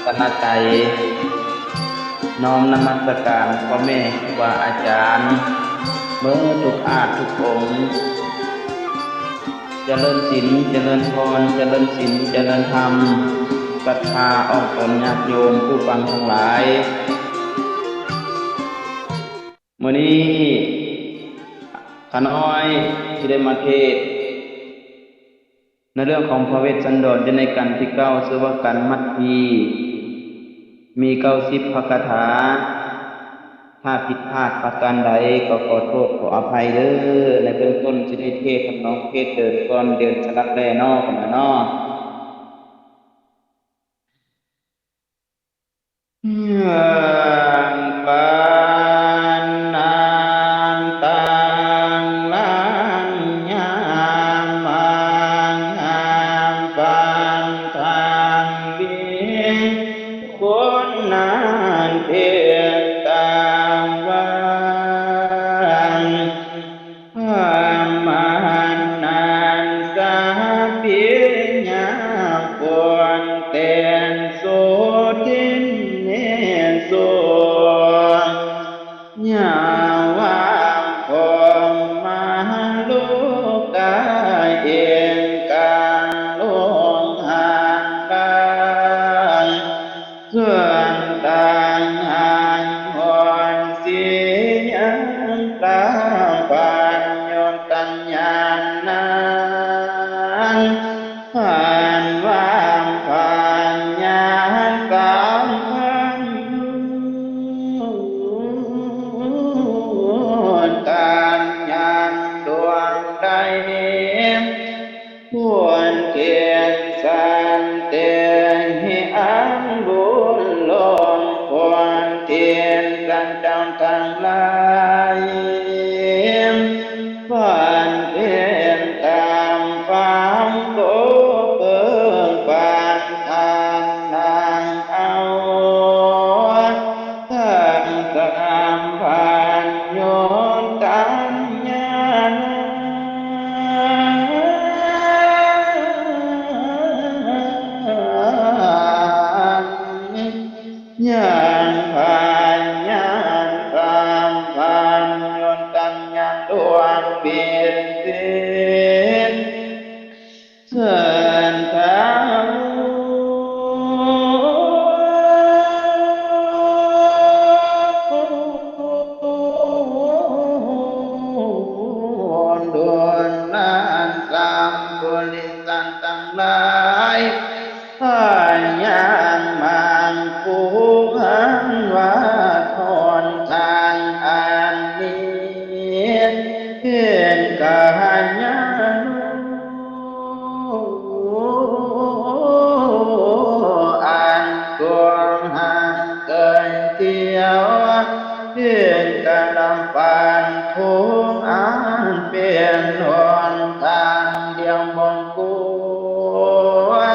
ຕະນະໃຈ ນ້ອມນະມັດສະການພໍ່ແມ່ຄູບາອາຈານເໝິດທຸກອາດທຸກອົງ. ຈະເລີນສິນ ຈະເລີນພອນ ຈະເລີນສິນ ຈະເລີນທຳ, ສັດທາອອກຕົນຍາດໂຍມຜູ້ຟັງທັງຫຼາຍ. ມື້ນີ້ຂ້ານ້ອຍຊິໄດ້ມາເທດ ໃນເລື່ອງຂອງພະເວດສັນດອນ ຢູ່ໃນກັນທີເກົ້າ ຊື່ວ່າກັນມັດທີ ມີເກົ້າສິບພະຄາຖາ. ຖ້າຜິດພາດປະການໃດກໍຂໍໂທດຂໍອະໄພເດີ້. ໃນເບື້ອງຕົ້ນຊິໄດ້ເທດທຳນອງເທດເດີນກ່ອນ ເດີນສະຫຼັບແລ່ເນາະ ກັນເນາະ. ຍາມປານນັ້ນຕັ້ງຫຼັງຍາມມາງາມປານທາງວິງ ຄົນນັ້ນເປັນຕາຫວັງ ພະມານານສາປິຍາ ປົນແຕ່ນໂສທິນເນໂສ ຍາວາມຂອງມະໂລກາ ເອັນກາງໂລງຫານບາງ ສ່ວນຕ່າງຫາຍຫອນສີຍັງຕາປັນໂຍຕັນຍານນານ ຜ່ານວາມຜ່ານຍານສາມພັນໂຍນ ຕັນຍານດວງໃດ ຄວນເຂດສັນເຕຫິອັງບຸນລົງ ຄວນເຂດສັນເຈົ້າທັງຫຼາຍ ຄວນເຂດຕາມຟັງໂກເປີງປານທານນາງເອົາ ທັງສາມພັນໂຍນຕັນຍານານ ຍັງພາຍານສາມພັນໂຍນຕັນຍານດວງວິເສດ ເຊີນທາວນ ດົນລານສຳບໍລິສັດທັງຫຼາຍ ພາຍານມັງຄູຫັນວ່າ ທອນທາງອັນນີ້ ເຫັນກາຍານຸ ອັນກວ້າງຫ່າງເກີນທ່ຽວ ເຫັນກະລຳປານທຸງ ອັນເປັນຫົນທາງດຽວມົງກຸ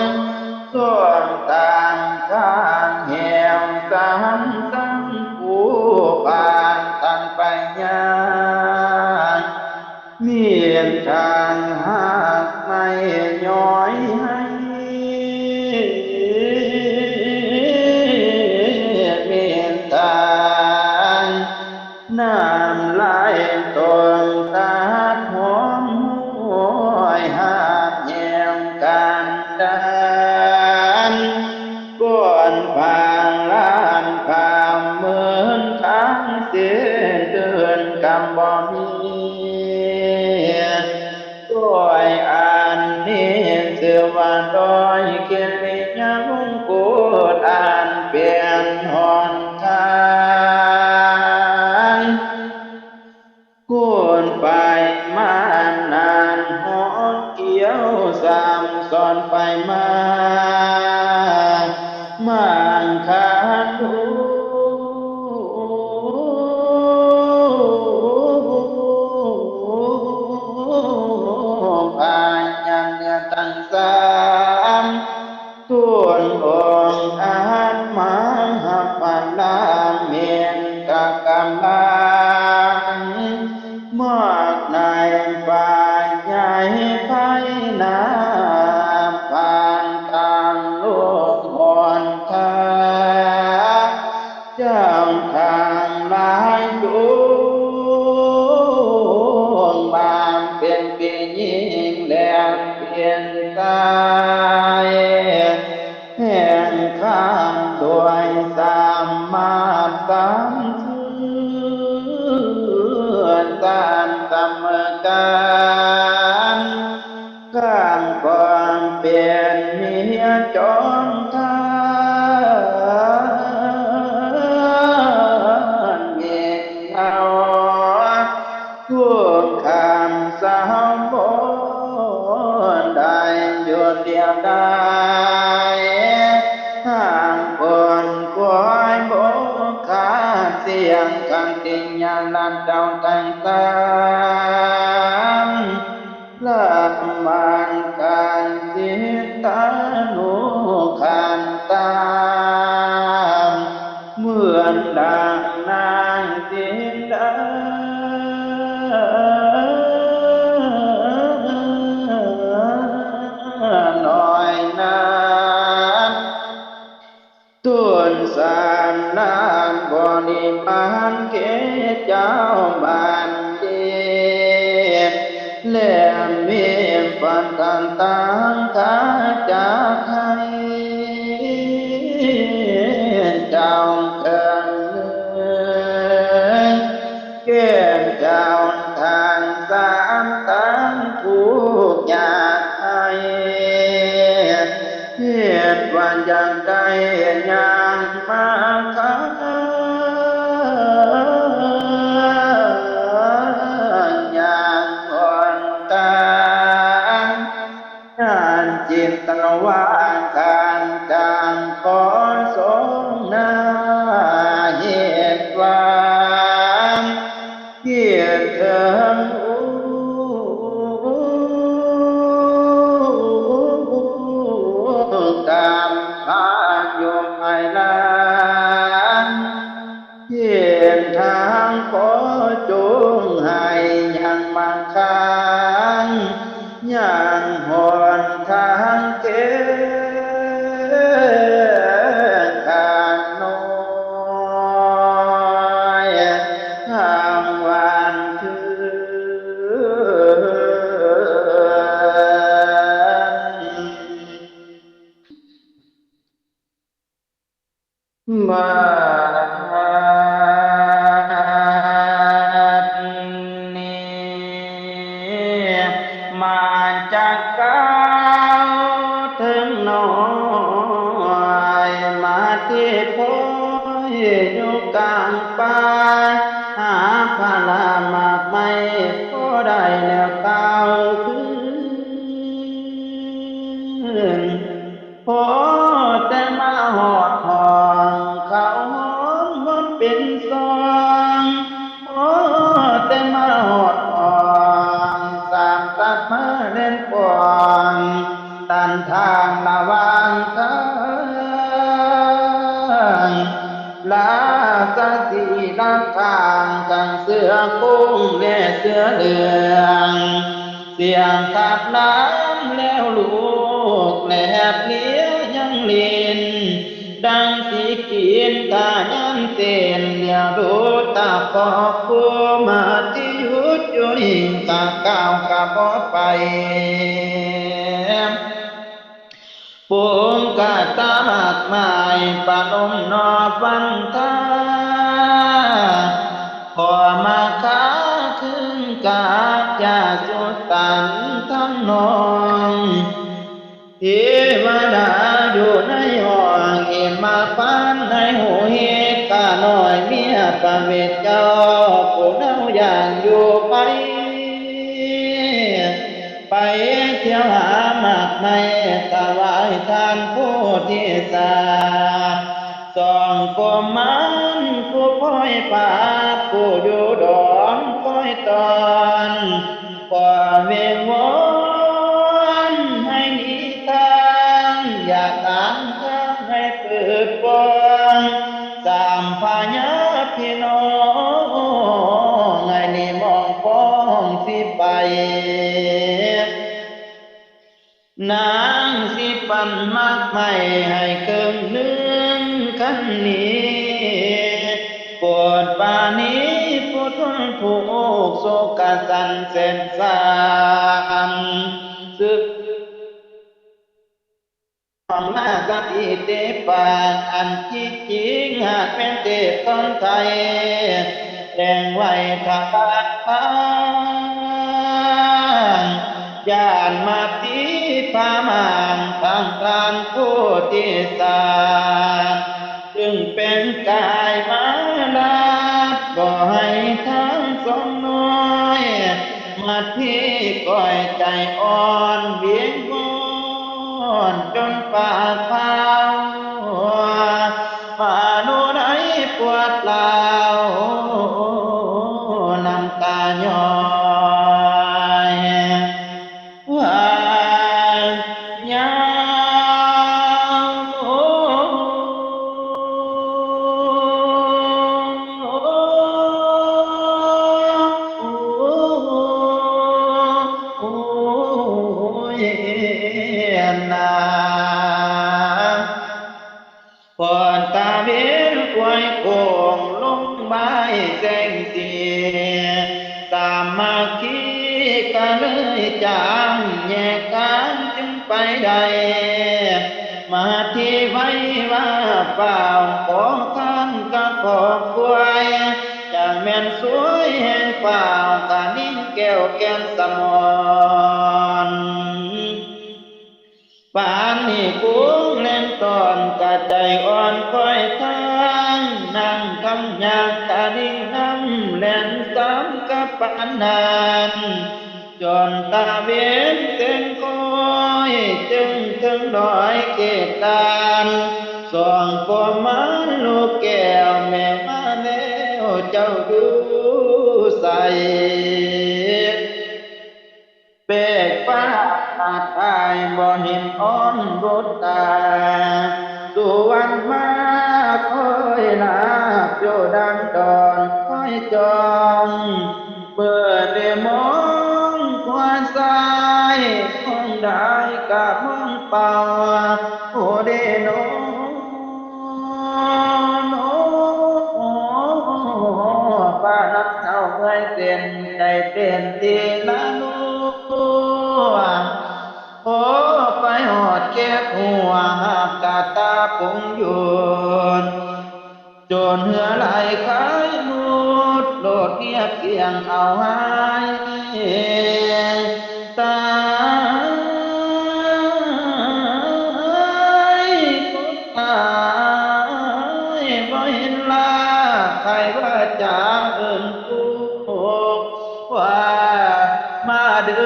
ນ ສ່ວນຕ່າງທາງແຫ່ງສາມສັງຄູ ປານຕັນໄປຍາກ ມີທາງຫາກໄມ້ຍ້ອຍໃຫ້ ມີທາງນ້ຳໄຫຼຕົນຕາດຫອມຫ້ວຍ ຫາກແຫ່ງກັນດານ ກ່ອນຟາງລ້ານຄຳເມີນທາງເສນເດີນກຳບໍ່ມີ ດ້ວຍອັນນີ້ຊື່ວ່າດອຍກິລິຍະມົງກຸດ ອັນເປັນຫົນທາງ ຄູນໄປມານານຮອດກ່ຽວ ສາມສອນໄປມາ ມັງຄາທຸ ພາຍານເໜືອທັງສາມ ສູນອົງອາດມາຫາພະລາເມນກະກຳລັງ ໝາກໃນປ່າໃຫຍ່ໄພນາ ຜ່ານທາງໂລກຫົນທາ ປັນໄປແຫ່ງຄຳດ້ວຍສາມາດສາມເຊື້ອຕາມສະເໝີກັນ ຂ້າມຄວາມເປັນເມຍຈອມທານເຮັດເຮົາ ທຸກຄຳສາວບໍ່ໄດ້ຢູ່ດຽວດາຍ ທາງຄົນຄວາຍບໍ່ຂາດສຽງ ຄັນຕິຍາລັດເຈົ້າທັງສາມ ລະມັນກັນສິຕານຸຂັນຕາ ເໝືອນດັ່ງນາງຈິນດານ້ອຍນັ້ນ ຕົ້ນສາມລ້ານບໍລິມານ ແກ່ເຈົ້າບານເດ ແລມເມມຟັນທັນຕາງ ຂ້າຈະໃຫ້ເຈົ້າເຄິ່ງໜຶ່ງ ແກ່ເຈົ້າທັງສາມ ຕັ້ງທຸກຍາກໄຫ້ ເຮັດວ່າຢາກໄດ້ຍ່າງມາຄ້າງ ຍ່າງອ່ອນຕາງ ງານຈິດຕະວາງ ຂ້ານຈາງຂໍຊົງໜ້າເຮັດຫວັງ ເຮັດເຖິງອຸກຳພາຢູ່ພາຍຫຼັງ ເຮັດທາງຂໍຈົ່ງໃຫ້ຍັງມາຄ້າງ ຍັງຫົນທາງແກ້ຂາດນ້ອຍ ທາງວັນຄືນ ບາດນີ້ມາຈາກກ່າວເຖິງນ້ອຍ ມາທີ່ພອຍຢູ່ກາງປ່າ ຫາພະລາໝາກໄມ້ ພໍໄດ້ແລ້ວກ່າວຄືນ ພໍແຕ່ມາຮອດຫ້ອງ ເຂົ້າຫ້ອງມັນເປັນຊ່ອງ ພໍແຕ່ມາຮອດຫ້ອງ ສາມສັດມາແລ່ນປ້ອງ ຕັນທາງລະຫວ່າງທາງ ລາຊາສີລັບຂ້າງ ທັງເສືອໂຄງ ແລະເສືອເຫຼືອງ ສຽງຂັບລຳແລ້ວລູກແລບເລຍຍັງຫຼິ້ນ ດັ່ງສິກິນກະຍັນເຕັ້ນ ຫຼຽວດູຕາຄອບຄູມາທີ່ຢຸດຢູ່ນີ້ ກະກ້າວກະບໍ່ໄປ ປູງກະຕາໝາກໄມ້ ປະນົມນອບວັນທາ ຂໍມາຄາຄືນກັບຢາສຸຕັນທຳນອງ ເທວະດາຢູ່ໃນຫ້ອງ ເອມມາພານໃນຫູເຮກ ຂ້ານ້ອຍເມຍພະເວດເຈົ້າ ຜູ້ເນົາຢ່າງຢູ່ໄປ ໄປທ່ຽວຫາໝາກໄມ້ ຖວາຍທ່ານໂພທິສັດ ສອງກົມມານຜູ້ຄອຍປາບ ຜູ້ຢູ່ດອມຄອຍຕ້ອນ ຂໍວິງວອນໃຫ້ໜີທາງ ຢ່າຕາມທາງໃຫ້ເປີດກວ້າງ ສາມພະຍາພີ່ນ້ອງ ໃຫ້ໜີມອງປ້ອງຊິໄປ ນາງຊິປັນໝາກໄມ້ໃຫ້ເຄິ່ງໜຶ່ງ ຄັນໜີໂປດປານີ ຜູ້ທົນທຸກໂສກະສັນເສນສານ ຊຶກ ຂອງລາຊະທິຕິປານ ອັນທີ່ຈິງຫາກແມ່ນເທບຕອນໄທ ແຕ່ງໄວ້ຖ້າບາດທາງ ຢ້ານມາຕີພາມາງທາງທ່ານໂພທິສັດ ຈຶ່ງແປງກາຍມາລາດ ບໍ່ໃຫ້ທາງສອງນ້ອຍ ມາທີ່ກ້ອຍໃຈອ່ອນວິງວອນ ຈົນປາກພາວ ມາໂນໃນປວດຮ້າວ ນ້ຳຕາຍ້ອຍ ວ່າຍາວ ໂອ້ຍນາ ພອນຕາເວັນອວຍໂຄ້ງລົງບາຍແສງສີ ສາມັກຄີກະເລີຍຈາງ ແຍກທາງຈຶ່ງໄປໄດ້ ມາທີ່ໄວວາຟ້າວ ຂໍຄານກະຂອບຄວາຍ ຈັ່ງແມ່ນສວຍແຫ່ງຟ້າວ ກະນິງແກ້ວແກ່ນສະໝອນ ປານນີ້ກຸງແລນຕອນກະໃຈອ່ອນຄອຍທາງ ນາງຄຳຍາກະນິງນຳແລ່ນຕາມກັບປານນັ້ນ ຈົນຕາເວັນເຊິ່ງຄອຍ ຈຶ່ງເຖິງດອຍເຂດຕ່ານ ສອງໂຄມາລູກແກ້ວແມ່ມາແລ້ວ ເຈົ້າຢູ່ໃສ? ເປັກປາກອາດອາຍບໍ່ເຫັນອ່ອນບຸດຕາ ສຸວັນມາຄອຍລາບຢູ່ດັງດອນຄອຍຈ້ອງ ເມື່ອໄດ້ມອງຂວາຊ້າຍ ມອງດາຍກະມອງເປົ່າ ໂອເດໂນ ໂນ ປານຳເຈົ້າເມື່ອຍເຕັ້ນ ໄດ້ເຕັ້ນທີ່ລະລວງ ໂອ ໄປຮອດແຄບຫົວ ຫາບກະຕາປຸງຢູ່ ຈົນເຫື່ອໄຫຼຄາຍໝົດ ໂລດຮຽບສຽງເອົາຫາຍ ຕາຍ ຕາຍ ບໍ່ເຫັນລາ ໃຜວ່າຈະເອີ້ນ ຜູ້ວ່າມາເດີ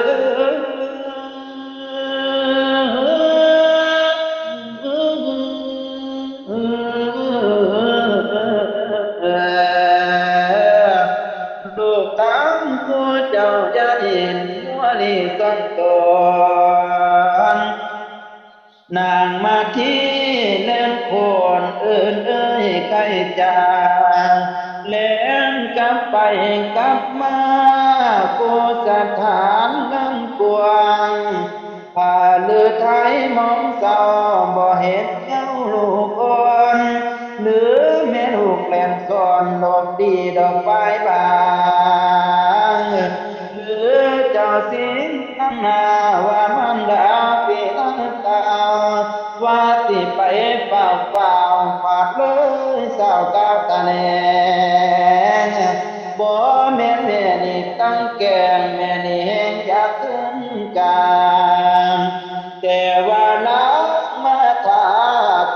ລູກຕາມຜູ້ເຈົ້າຢ່າເຫັນຫົວລີສັນຕອນ ນາງມາທີແລນໂຄນເອີ້ນເອີຍໄຄຈາ ແລ່ນກັບໄປກັບມາ ໂກສະຖານງາມກວ້າງ ພາລືໄທມອງເສົ້າ ບໍ່ເຫັນເຫງົາລູກອ່ອນ ຫຼືແມ່ລູກແລ່ນສອນ ຫຼົບດີດອກໄມ້ບາງ ຫຼືເຈົ້າສິງນຳໜ້າວ່າມານດາສີນາງຕ່າວ ວ່າຊິໄປເຝົ້າຟ້າວ ພາດເລີຍຊາວກາວຕະແລງ ບໍ່ແມ່ນແມ່ນີ້ຕັ້ງແກງ ແມ່ນີ້ແຮ່ງຢາກຂຶ້ນກາງ ແຕ່ວ່ານາງມາຖ້າ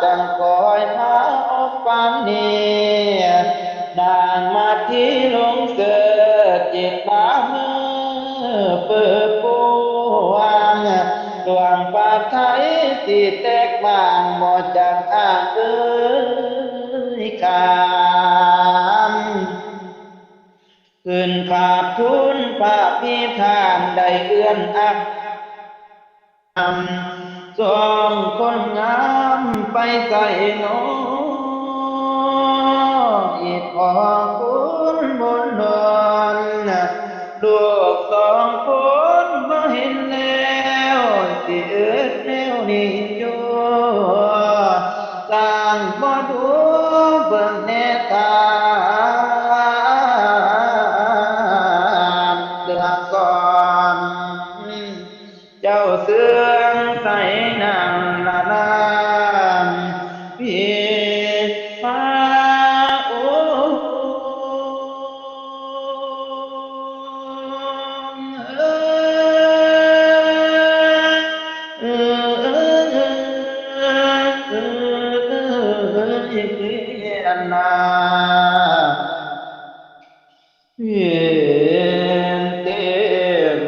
ຈັ່ງຄອຍມາອົບປານນີ້ ນາງມາທີຫຼົງເສີດ ຈິດລາມືເປີປວງ ດວງພາໄທຊິແຕກໝ້າງ ບໍ່ຈັກອ້າງເອີຍຄານ ຂຶ້ນຂາບທູນພະພິທານ ໄດ້ເອື້ອນອາ ສອງຄົນງາມໄປໃສນໍ ອີ່ພໍ່ຄຸນບຸນນວນ ລູກສອງຄົນບໍ່ເຫັນແລ້ວ ຊິອຶດແນວນີ້ຢູ່ ຊ່າງບໍ່ດູເບິ່ງແນ່ທ່ານເລື່ອງກ່ອນ ເຈົ້າຊື່ ເຄື່ອງໃສ່ນັ້ນລະນາມ ເພມາໂອ ເອີ ເອີ ເອີ ເອີ ເອີ ເອີ ອັນນາ ເຫັນເຕ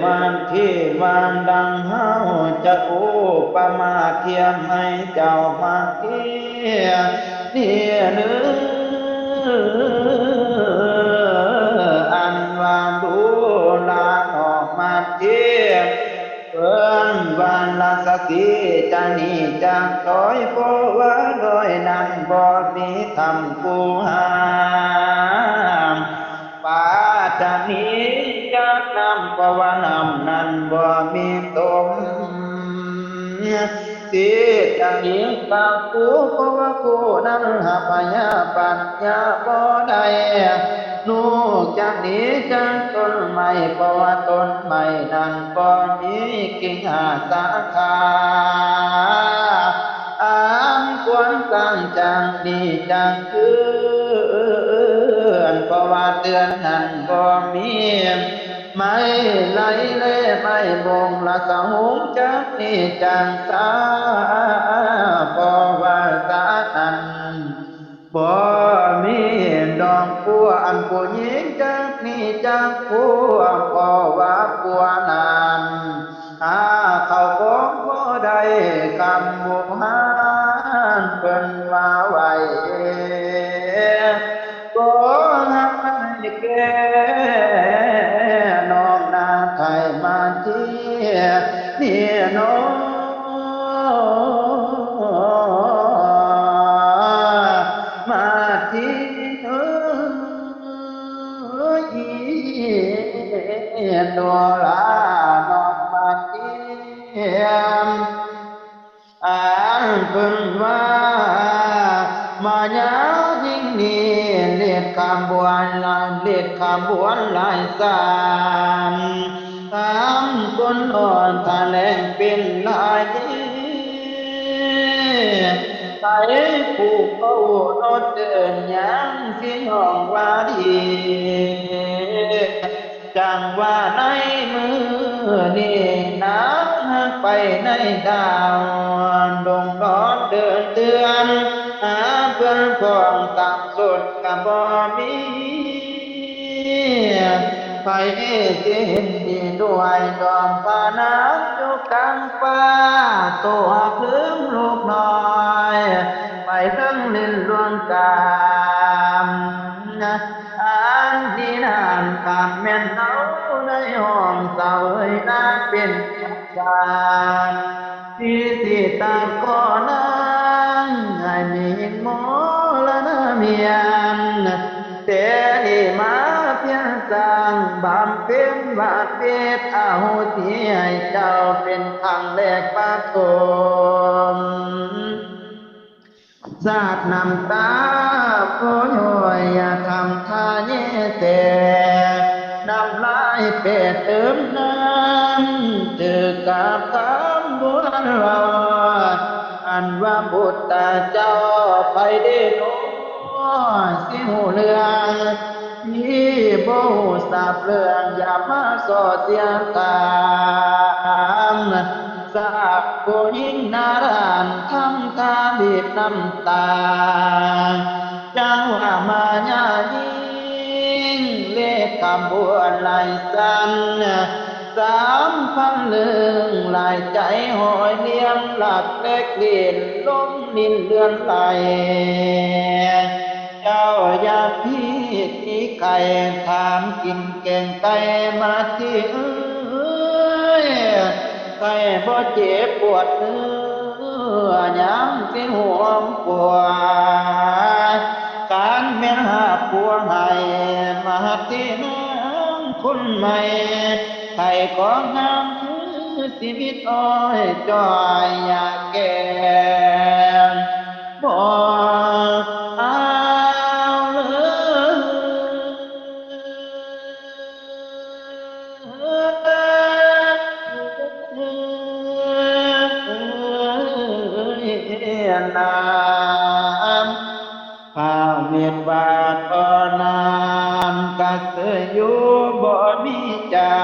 ມັນທີ່ວ່າດັ່ງເຮົາຈະອຸປະມາທຽບໃຫ້ເຈົ້າມາທຽບນີ້ເນີ ອັນວ່າດູລານອກມາທຽບ ເອີ້ນວ່າລາຊະສີຈະໜີຈາກດອຍ ເພາະວ່າດອຍນັ້ນບໍ່ມີຖ້ຳຜູ້ຫາ ປາຈະໜີຈາກນ້ຳ ເພາະວ່ານ້ຳນັ້ນບໍ່ມີຕົມ ສີຈະໜີຈາກພູ ເພາະວ່າພູນັ້ນຫາພະຍາປັນຍາບໍ່ໄດ້ ນົກຈະໜີຈາກຕົ້ນໄມ້ ເພາະວ່າຕົ້ນໄມ້ນັ້ນບໍ່ມີກິ່ງຫາສາຂາ ອັນຄວນສ້າງຈາກໜີຈາກເຮືອນ ເພາະວ່າເຮືອນນັ້ນບໍ່ມີໄມ້ໄຫຼ ແລະ ໄມ້ບົງລະສະຫຸງຈາກໜີຈາກສາ ເພາະວ່າສານັ້ນ ບໍ່ມີດອກບົວ ອັນຜູ້ຍິງຈັກໜີຈາກຜົວ ເພາະວ່າຜົວນັ້ນ ຫາເຂົ້າຂອງບໍ່ໄດ້ ຄຳບູຮານເພິ່ນວ່າໄວ້ ຂໍໃຫ້ແກ່ນ້ອງນາໄທມາເທຍນີ້ເນາະ ມາເທຍເອີຍ ໂດລານ້ອງມາເທຍ ອັນເພິ່ນວ່າ ມາຍາຍິ່ງນີ້ ເລດຂະບວນຫຼາຍ ເລດຂະບວນຫຼາຍສານ ຕາມຄົນອ່ອນຖະແຫຼງເປັນຫຼາຍ ໃຜຜູ້ເວົ້າໂນດເດີນ ຍັງຊິຮ້ອງວ່າດີ ຈັ່ງວ່າໃນມື້ນີ້ນາງໄປໃນດາວດົງດອນເດີນເທື່ອນ ຫາເພື່ອນພ້ອງຕ່າງສົນກະບໍ່ມີ ໃຜຊິເຫັນດີດ້ວຍດອມພະນາງຢູ່ກາງຟ້າ ໂຕເພິ່ນລູກນ້ອຍ ໄປເທິງຫຼິ້ນລວງກາມ ອັນນີ້ນານການແມ່ນເຮົາໄດ້ຫ້ອງສະເຫວີຍນາເປັນສານ ທີ່ຊິຕາກໍນາງໃຫ້ມີມໍລະນະມຽນ ແຕ່ນີ້ມາພຽງສ້າງບຳເພັນບາບຜິດ ອະໂຫສິໃຫ້ເຈົ້າເປັນຄັ້ງແລກປະຖົມ ສາດນ້ຳຕາໂພຍ້ອຍ ຢ່າທຳທ່າແຍແສ ນ້ຳລາຍແປເຕີມນ້ຳ ຖືກກັບຄຳບວນເວົ້າ ອັນວ່າບຸດຕາເຈົ້າ ໃຜເດເນາະ ຊິຮູ້ເລື່ອງ ທີ່ບໍ່ຮູ້ຊາບເລື່ອງ ຢ່າມາສໍ້ເສຍຖາມ ສາວຜູ້ຍິງໜ້າດ້ານ ທຳທ່າບີບນ້ຳຕາ ຈັ່ງວ່າມາຍາຍິງ ເລດຂະບວນຫຼາຍສັນ ສາມພັນເລື່ອງຫຼາຍໃຈ ຫອຍລຽມລັກແລກຫຼິ້ນ ລົມຫຼິ້ນເລື່ອນໄຫຼ ເຈົ້າຢ່າຜິດນິໄຂ ຖາມກິນແກງໄກ່ມາທີເອີຍ ໄຂ້ບໍ່ເຈັບປວດເນື້ອ ຍັງຊິຮ່ວມປົວ ການແມ່ນຫາຜົວໃຫ້ມາທີນາງຄົນໃໝ່ ໄຂ້ຂອງນາງຄືຊີວິດອ້ອຍຈ້ອຍ ຢາກແກ້ມບໍ່ເອົາເລີຍ. ນາມ ພາວມິດວາດບໍ່ນາມ ກະເຊີຍຢູ່ບໍ່ມີຈາ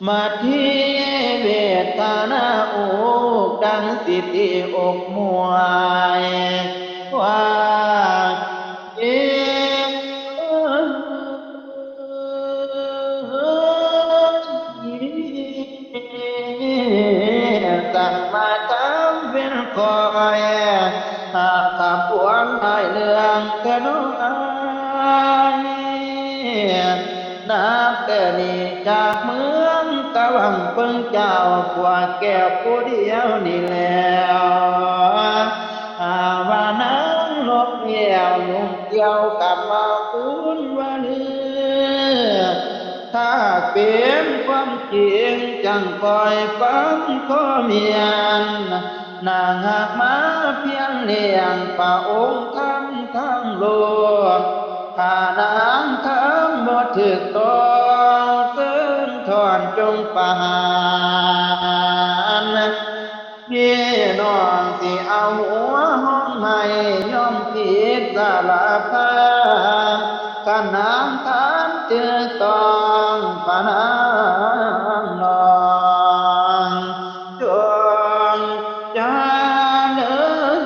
ມາທີ່ເວທະນາອຸກ ດັ່ງສິຕິອົບມວຍ ວ່າ ເອ ສັງມາທຳເປັນຂ້ອຍ ຫາກຂະບວນຫຼາຍເລື່ອງແທ້ນ້ອຍ ນັບແຕ່ນີ້ຈາກເມືອງກະວັງເພິ່ງເຈົ້າ ພວກແກ້ວຜູ້ດຽວນີ້ແລ້ວ ຫາວ່ານາງລົບແລ້ວ ຫຍຸ້ງກ່ຽວກັບມາຄຸນວ່າລື ຖ້າເປັນຄວາມຈິງ ຈັ່ງຄ່ອຍຟັງຂໍ້ມ້ຽນ ນາງຫາກມາພຽນລ້ຽງພະອົງທຳທັງໂລກ ຖ້ານາງທຳບໍ່ຖືກຕ້ອງ ເຊີນທ່ອນຈົ່ງປະຫານ ພີ່ນ້ອງຊິເອົາຫົວຮ້ອງໄຫ້ ຍອມຜິດສາລະພາ ຄັນນາງທຳຖືກຕ້ອງ ພະນາງນ້ອງ ຈົ່ງຈະເລີນ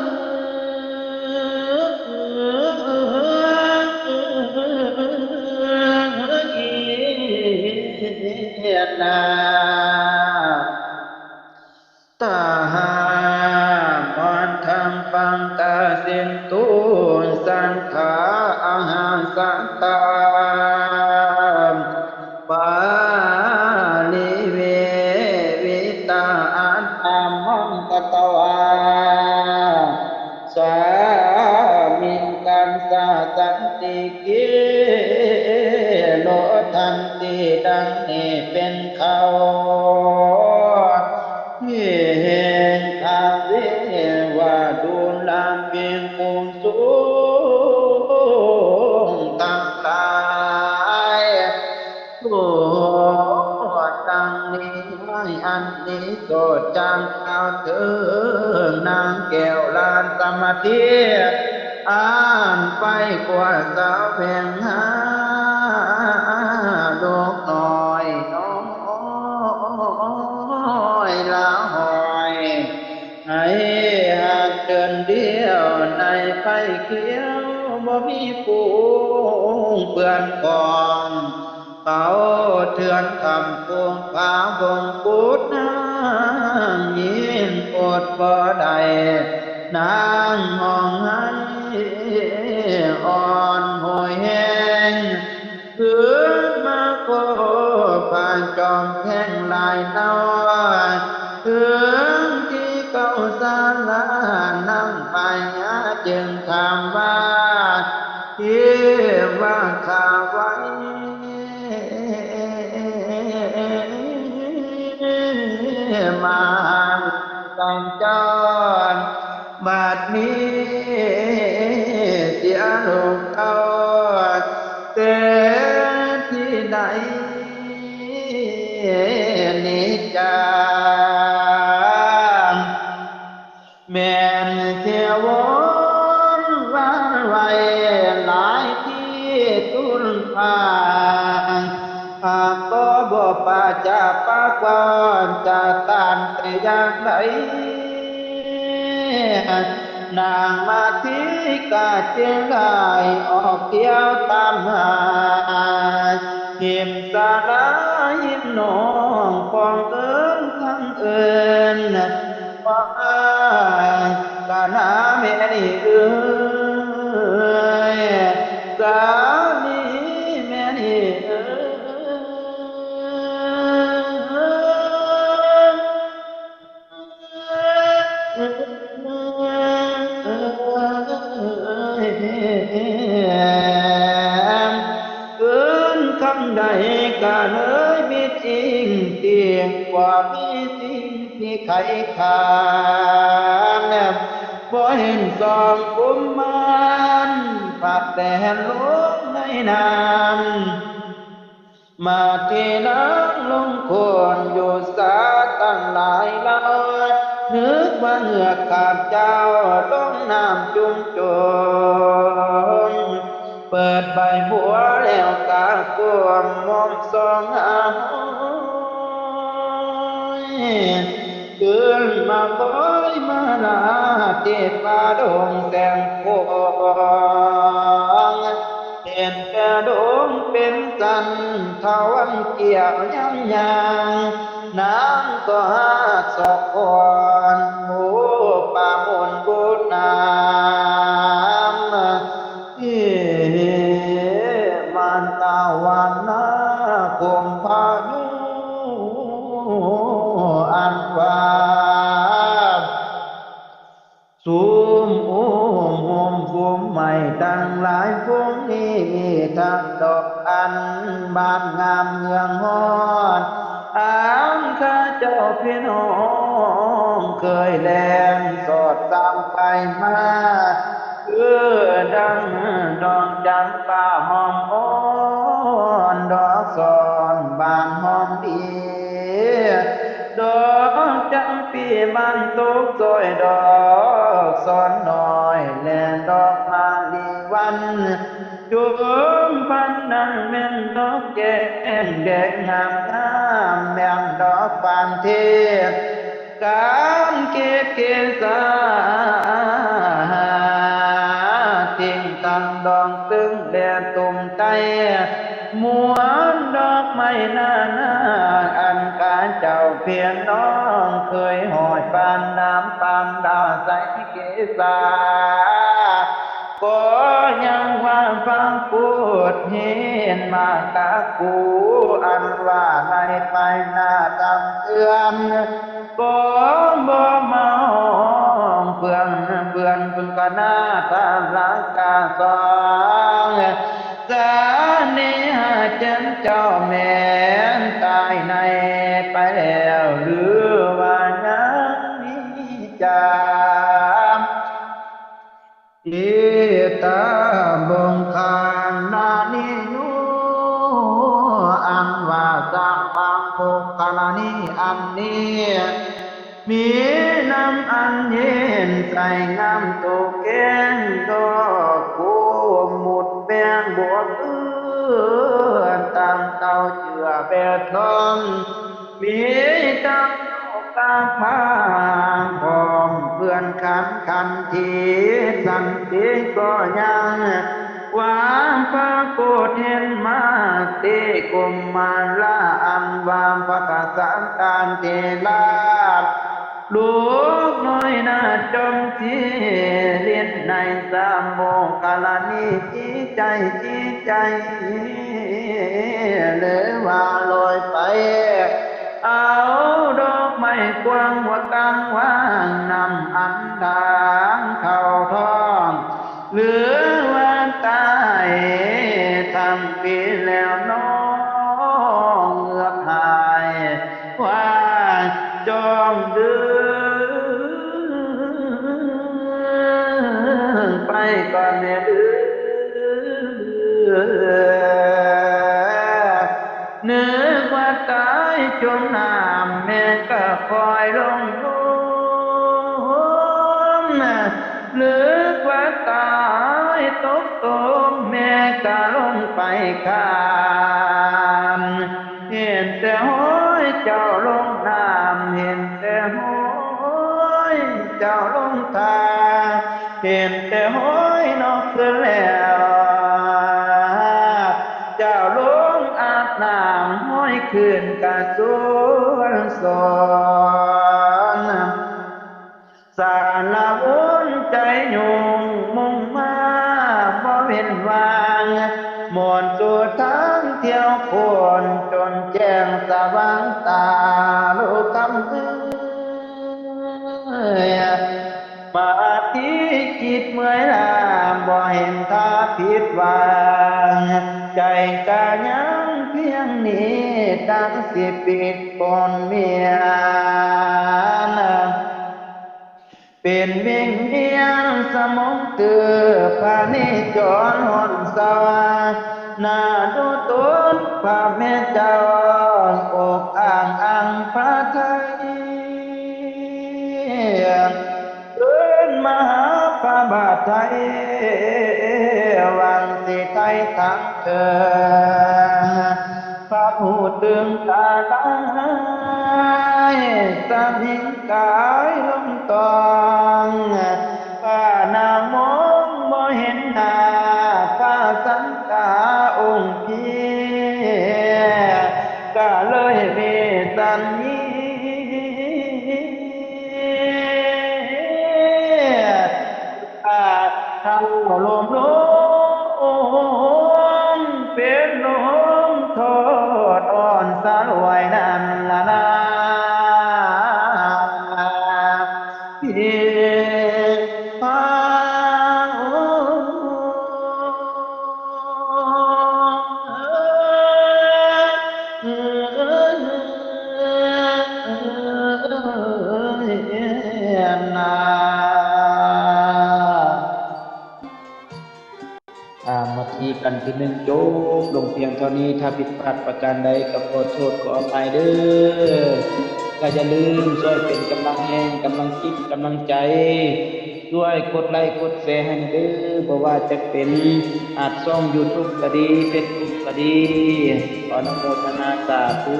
ນາ. ຕະຫາມອນທຳຟັງກະສິນຕຸ ສັງຂາອະຫັງສັດຕາ ປາລິເວວິຕາ ອັດຕາມອງກະຕະວາ ສວາມິງກັນສາສັນຕິ ເກໂລທັນຕິ ດັ່ງນີ້ເປັນເຂົາ ເຫງຄະເວວະດຸລາພິກຂຸສົງທັງຫຼາຍ ໂສດດັ່ງນີ້ ໃຫ້ອັນນີ້ໂສດຈັ່ງກ່າວເຖິງນາງແກ້ວລານສະມາທິ ອັນໄປກວດສະແຫວງຫາລູກນ້ອຍ ນ້ອຍລາວຫ້ອຍ ໃຫ້ຫາກເດີນດຽວໃນໄຟຂຽວ ບໍ່ມີຝູງເພື່ອນຂອງ ເຂົາເຖື່ອນທຳພູຜາບົງກຸດນາງຍິງ ອົດບໍ່ໄດ້ນາງຮ້ອງໄຫ້ອ່ອນໂຫຍແຮງ ຄືນມາພໍບພະຈອມແພງຫຼາຍເຫຼົ່າ ເຖິງທີ່ເກົ້າສາລາ ນາງພະຍາຈຶ່ງຖາມວ່າ ທີ່ວ່າຂ້າໄວ ມາຫາສັງຈອນ ບາດນີ້ເສຍລູກເຕົ້າ ແຕ່ທີ່ໃດນີ້ຈາ ແມ່ນເສຍວົນວານໄວຫຼາຍທີ່ຕຸນພາ ຫາກກໍບໍ່ປະຈາປາກອນຈາກທ່ານແຕ່ຢ່າງໃດ ນາງມາທິກາຈຶ່ງໄດ້ອອກທ່ຽວຕາມຫາ ຮິມສາລາຮິມໜອງ ຂອງເອີ້ນທາງເອີ້ນ ວ່າ ກະນາແມ່ນີ້ເອີຍ ສາມີແມ່ນີ້ເອີຍ ເອີ້ນຄຳໃດກະເລີຍມີຈິງຕິ ບໍ່ມີສິ່ງທີ່ໄຂຂານ ບໍ່ເຫັນສອງກຸມມານ ພັດແລ່ນລົງໃນນ້ຳ ມາທີ່ນາງລົງໂຄນຢູ່ສາຕັ້ງຫຼາຍລາວ ນຶກວ່າເຫືອກຂາດເຈົ້າລົງນ້ຳຈຸ່ມໂຈມ ເປີດໃບບົວແລ້ວກະກົ້ມມຸມສ່ອງຫາຫ້ອຍ ຄືນມາຄອຍມາລາທີ່ປ່າດົງແສງໂຂງ ເຫັນແຕ່ດົງເປັນສັນ ເທົ່າວັນກ່ຽວຍາມຍາງ ນາງກໍຫາກສອກຄອນ ໂອ້ ປ່າມົນບຸດນາມ ເອີ ມັນຕາວັນນາຄົມພາຍຸ ອັນວ່າ ສຸມອຸ້ມໂຮມຟຸມໄມ້ທັງຫຼາຍ ພູມນີ້ມີທັງດອກອັນບານງາມເຮືອງຮອດ ອັນຂ້າເຈົ້າພີ່ນ້ອງເຄີຍແລ່ນສອດສາມໄປມາ ຄືດັ່ງດອກຈຳປາຫອມອ່ອນ ດອກສອນບານຫອມດີ ດອກຈຳປີບານຕົກຊ່ອຍ ດອກສອນນ້ອຍ ແລະ ດອກມາລີວັນ ຈຸມພັນນັ້ນແມ່ນດອກແກ້ງແດງງາມໆ ແມ່ນດອກປານເທດ ການເກດເກສາ ເທັງທັງດອກຕຶງແລະຕຸ່ມໄຕ ມ່ວນດອກໄມ້ນານາ ອັນຂ້າເຈົ້າພີ່ນ້ອງເຄີຍຫ້ອຍປານນ້ຳປານດາໃສເກສາ ກໍຍັງວ່າພະໂພດເຫັນມາກະກູ ອັນວ່າໃນໄປໜ້າກຳເຕືອນ ກໍບໍ່ມາຫ້ອງເພື່ອນ ເພື່ອນເພິ່ນກະໜ້າຕາລັງກາສອງ ສາເນຫາຈັນເຈົ້າແມ່ນຕາຍໃນໄປແລ້ວ ຫຼືວ່າຍັງມີຈາ ເອຕາບົງຄານານິໂຍ ອັນວ່າສາບາງຄົງຄາລານີອັນນີ້ ມີນ້ຳອັນເຢັນໃສງາມໂຕແກ້ງ ດອກໂຄມໝຸດແບງບົວເອື້ອນ ຕາມເຕົ້າເຈື່ອແບດລ້ອມ ມີຕາມໂລກກາພາ ພ້ອມເພື່ອນຂັນຂັນທີ ສັນຕິກໍຍັງ ວ່າພະໂກດເຫັນມາເຕ ກຸມມາລາ ອັນວ່າພະກະສັນຕານເທລາ ລູກນ້ອຍໜ້າຈອມສີລິນໃນສາໂມກກະລະນີ ຈີໃຈ ຈີໃຈ ຫຼືວ່າລອຍໄປ ເອົາດອກໄມ້ກວາງວ່າກາງວາງ ນ້ຳອັນທາງເຂົ້າທ້ອງ ຫຼືວ່າຕາຍທັງປີແລ້ວນ້ອງເງືອກຫາຍ ວ່າຈອມດຶງໄປກ່ອນແມ່ເດີ ນຶກວ່າຕາຍຈົມນ້ຳ ແມ່ກະຄ່ອຍລົງງມ ນຶກວ່າຕາຍຕົກຕົມ ແມ່ກະລົງໄປຂ້າມ ເຫັນແຕ່ຮອຍເຈົ້າລົງນ້ຳ ເຫັນແຕ່ຮອຍເຈົ້າລົງທ່າ ເຫັນແຕ່ຮອຍນອກຄືນແລ້ວ ເຈົ້າລົງອາບນ້ຳ ຮອຍຄືນກະຊວນສອນ ສາລະວົນໃຈຫຍຸ້ງມຸງມາບໍ່ເວັ້ນວ່າງ ໝົດສູ່ທາງທ່ຽວຄົນ ຈົນແຈ້ງສະຫວ່າງຕາລູກຄຳເອີຍ ມາທີ່ຄິດເມື່ອຍລ້າ ບໍ່ເຫັນທ່າຜິດຫວັງ ໃຈກະຍັງພຽງນີ້ ຕັ້ງສິປິດປົນມຽນ ເປັນວິງວຽນສະໝົງຕື້ ພະເນຈອນຮ່ອນສວ່າງ ໜ້າດູຕົນພະແມ່ເຈົ້າ ອົກອ້າງອັງພະໄທ ບາດໄທ ຫວັງຊິໄຖ່ທາງເກີດ ພະຜູ້ຕື່ມຕາລາຍ ສະເພັງກາຍລົງຕອງ ພະນາງມອງບໍ່ເຫັນໜ້າ ພະສັງກາອົງພີ ກະເລີຍເວສັນ ເຮົາລົມລົງ ເປັນລົມທອດອ່ອນສະຫຼວຍນັ້ນລະນາ ເພງພາ ນາ ອາ ມາທີກັນທີໜຶ່ງ ຈົບລົງພຽງເທົ່ານີ້. ຖ້າຜິດພາດປະການໃດກໍຂໍໂທດຂໍອະໄພເດີ້. ກໍຢ່າລືມຊ່ວຍເປັນກຳລັງແຮງ, ກຳລັງຈິດ, ກຳລັງໃຈ, ຊ່ວຍກົດໄລກົດແຊໃຫ້ແດ່ເດີ້. ບໍ່ວ່າຈະເປັນ ອາດຊ່ອງຢູທູບກໍດີ, ເຟສບຸກກໍດີ. ຂໍອະນຸໂມທະນາສາທຸ.